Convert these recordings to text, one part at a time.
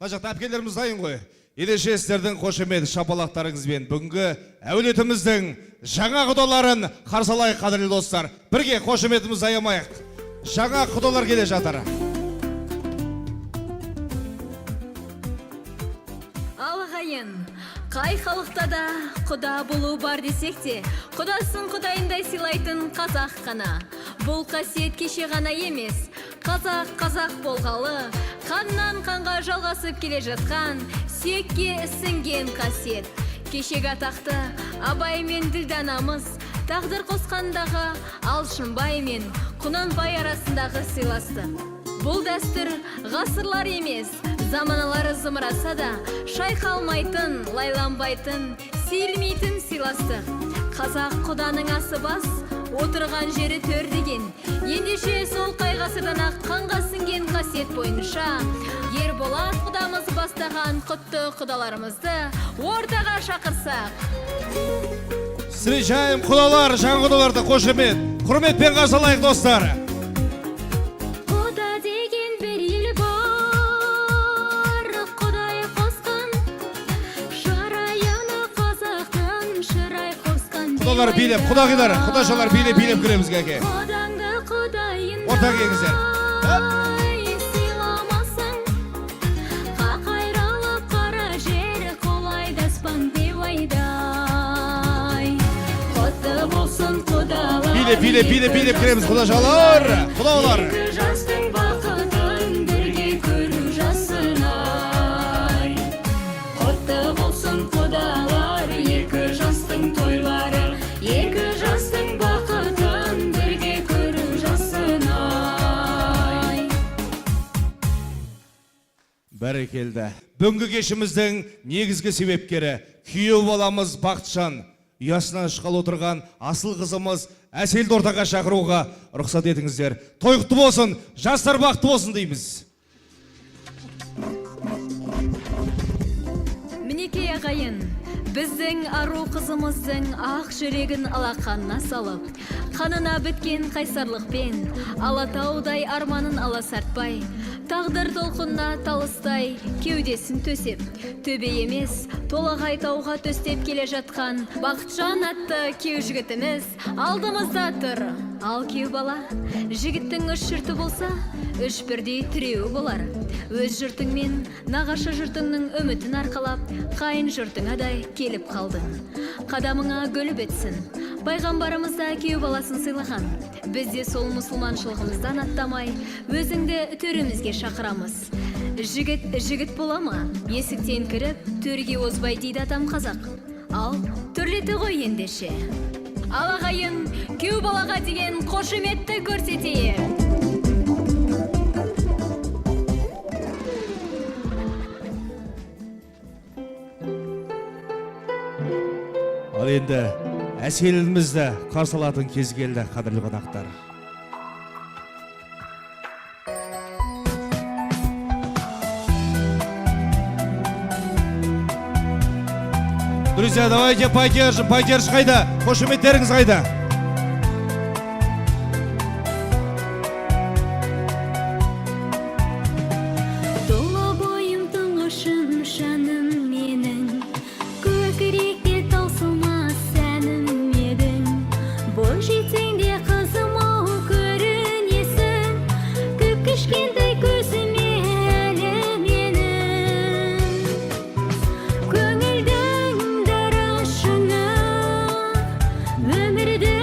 Мына жақта әпкелеріміз дайын ғой. Ендеше сіздердің қошемет шапалақтарыңызбен бүгінгі әулетіміздің жаңа құдаларын қарсы алайық, қадірлі достар. Бірге қошеметімізді аямайық. Жаңа құдалар келе жатыр. Ал ағайын, қай халықта да құда болу бар десек те, құдасын құдайындай сыйлайтын қазақ қана. Бұл қасиет кеше ғана емес, қазақ қазақ болғалы, қаннан қанға жалғасып келе жатқан, сүйекке сіңген қасиет. Кешегі атақты Абай мен Ділданамыз, тағдыр қосқандағы Алшынбай мен Құнанбай арасындағы сыйластық. Бұл дәстүр ғасырлар емес, заманалары зымыраса да, шайқалмайтын, лайланбайтын, сейілмейтін сыйластық. Қазақ құданың асы бас, отырған жері төр деген. Ендеше сол қай ғасырдан ақ қанға сіңген қасиет бойынша Ерболат құдамыз бастаған құтты құдаларымызды ортаға шақырсақ. Встречаем құдалар, жаңа құдаларды қошемет, құрметпен қарсы алайық, достар. Құда деген бір ел бар, Құдай қосқан, шырайына қазақтың шырай қосқан. Құдалар билеп, құдағилар, құдашалар билеп, билеп кіреміз, әке. Құдаңды құдайындай Ортаға келіңіздер. сыйламасаң, қақ айрылып қара жер құлайды аспан деуайдай. Құтты болсын, құдалар. Билеп, билеп, билеп, билеп кіреміз, құдашалар, құдалар. Екі жастың бақытын бірге көру жасын ай. Құтты болсын, құдалар, екі жастың тойлары, екі жастың бақытын бірге көру жасын ай. Бәрекелді. Бүгінгі кешіміздің негізгі себепкері күйеу баламыз Бақытжан ұясынан ұшқалы отырған асыл қызымыз Әселді ортаға шақыруға рұқсат етіңіздер. Той құтты болсын, жастар бақытты болсын дейміз. Мінекей, ағайын, біздің ару қызымыздың ақ жүрегін алақанына салып, қанына біткен қайсарлықпен, Алатаудай арманын аласартпай, тағдыр толқынына талыстай кеудесін төсеп, төбе емес, толағай тауға төстеп келе жатқан Бақытжан атты күйеу жігітіміз алдымызда тұр. Ал күйеу бала, жігіттің үш жұрты болса, үш бірдей тіреуі болар. Өз жұртың мен нағашы жұртыңның үмітін арқалап, қайын жұртыңа да келіп қалдың. Қадамыңа гүл бітсін. Пайғамбарымыз да күйеу баласын сыйлаған. Біз де сол мұсылманшылығымыздан аттамай, өзіңді төрімізге шақырамыз. Жігіт жігіт бола ма? Есіктен кіріп, төрге озбай дейді атам қазақ. Ал, төрлете ғой ендеше. Ал ағайын, күйеу балаға деген қошеметті көрсетейік. Ал енді Әселімізді қарсы алатын кез келді, қадірлі қонақтар. Друзья, давайте поддержим, поддержим қайда? Қошеметтеріңіз қайда? Тұла бойым тұңғышым, жаным менің, көкіректе таусылмас әнім едің. Бой жетсең де, қызым ау, көрінесің кіп кішкентай көзіме әлі менің. Көңілдің дара шыңы, өмірдің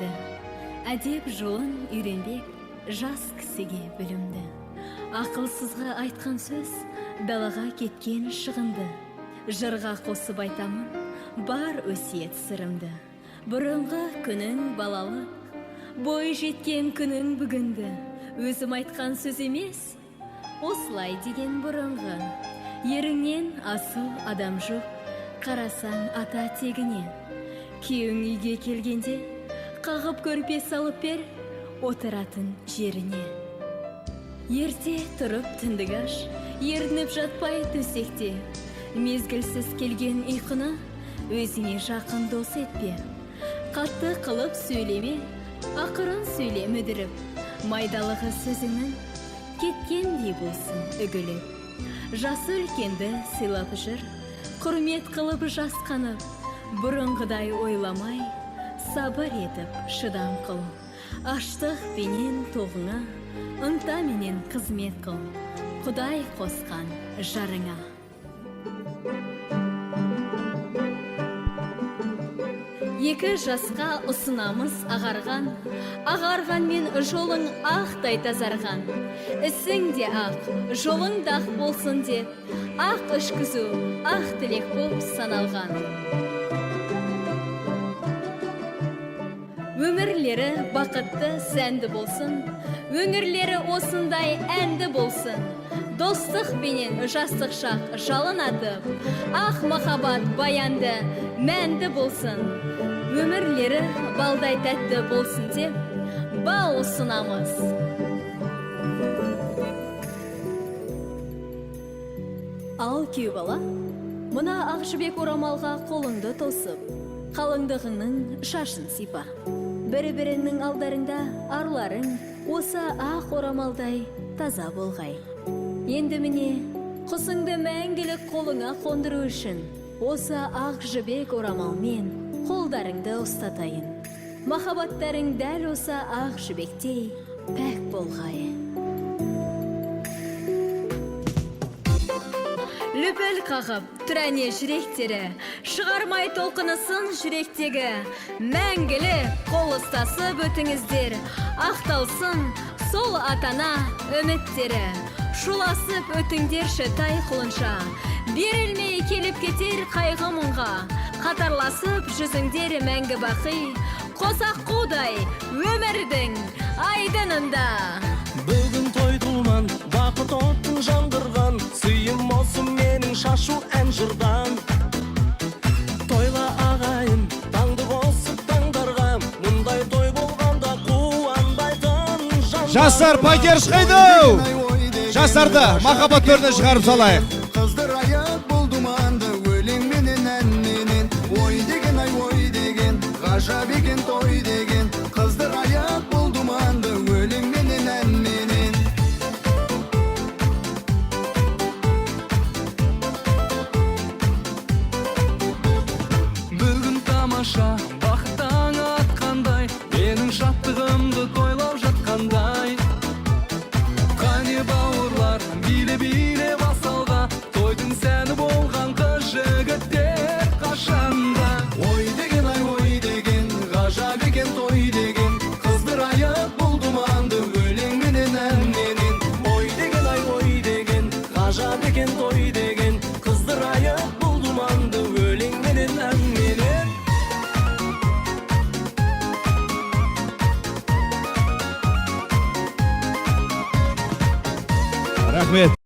білімді. Әдеп жолын үйренбек жас кісіге білімді. Ақылсызға айтқан сөз далаға кеткен шығынды. Жырға қосып айтамын бар өсиет сырымды. Бұрынғы күнің балалық, бой жеткен күнің бүгінді. Өзім айтқан сөз емес, осылай деген бұрынғы. Еріңнен асыл адам жоқ, қарасаң ата тегіне. Күйеуің үйге келгенде, қағып көрпе салып бер, отыратын жеріне. Ерте тұрып түндік аш, ерініп жатпай төсекте. Мезгілсіз келген ұйқыны өзіңе жақын дос етпе. Қатты қылып сөйлеме, ақырын сөйле мүдіріп. Майдалығы сөзіңнің кеткендей болсын үгіліп. Жасы үлкенді сыйлап жүр, құрмет қылып жасқанып, бұрынғыдай ойламай, сабыр етіп шыдам қыл. Аштық пенен тоғыңа, ынта менен қызмет қыл. Құдай қосқан жарыңа. Екі жасқа ұсынамыз ағарған, ағарғанмен жолың ақтай тазарған. Ісің де ақ, жолың да ақ болсын деп, ақ ішкізу, ақ тілек боп саналған. Өмірлері бақытты, сәнді болсын, өңірлері осындай әнді болсын. Достық пенен жастық шақ жалын атып, ақ махаббат баянды, мәнді болсын. Өмірлері балдай тәтті болсын деп, бал ұсынамыз. Ал күйеу бала, мына ақ жібек орамалға қолыңды тосып, қалыңдығыңның шашын сипа. Бір-біріңнің алдарында арларың осы ақ орамалдай таза болғай. Енді міне, құсыңды мәңгілік қолыңа қондыру үшін осы ақ жібек орамалмен қолдарыңды ұстатайын. Махаббаттарың дәл осы ақ жібектей пәк болғай. Лүпіл қағып, түрәне жүректері, шығармай толқынысын жүректегі, мәңгілік қол ұстасып өтіңіздер, ақталсын сол атана үміттері. Шуласып өтіңдерші тай құлынша, берілмей келіп кетер қайғы мұңға, қатарласып жүзіңдер мәңгі бақи, қос аққудай өмірдің айдынында. Бүгін той думан, бақыт отын жандырған, сыйым осы менің шашу ән жырдан. Тойла ағайын, таңды қосып таңдарға, мұндай той болғанда қуанбайтын жандар. Жастар, поддержка қайда? Жастарды махаббат төріне шығарып салайық. Қыздырайық бұл думанды өлеңменен, әнменен. Ой деген ай, ой деген, ғажап екен той деген. Қыздырайық бұл думанды өлеңменен, әнменен. Бүгін тамаша бақыт таңы атқандай, менің шаттығымды тойлап жатқандай. Қане бауырлар, биле биле бас алға, тойдың сәні болған қыз жігіттер қашанда. Ой деген ай, ой деген, ғажап екен той деген. Қыздырайық бұл думанды өлеңменен, әнменен. Ой деген ай, ой деген, ғажап екен той деген. Қыздырайық бұл думанды өлеңменен, әнменен. Рахмет.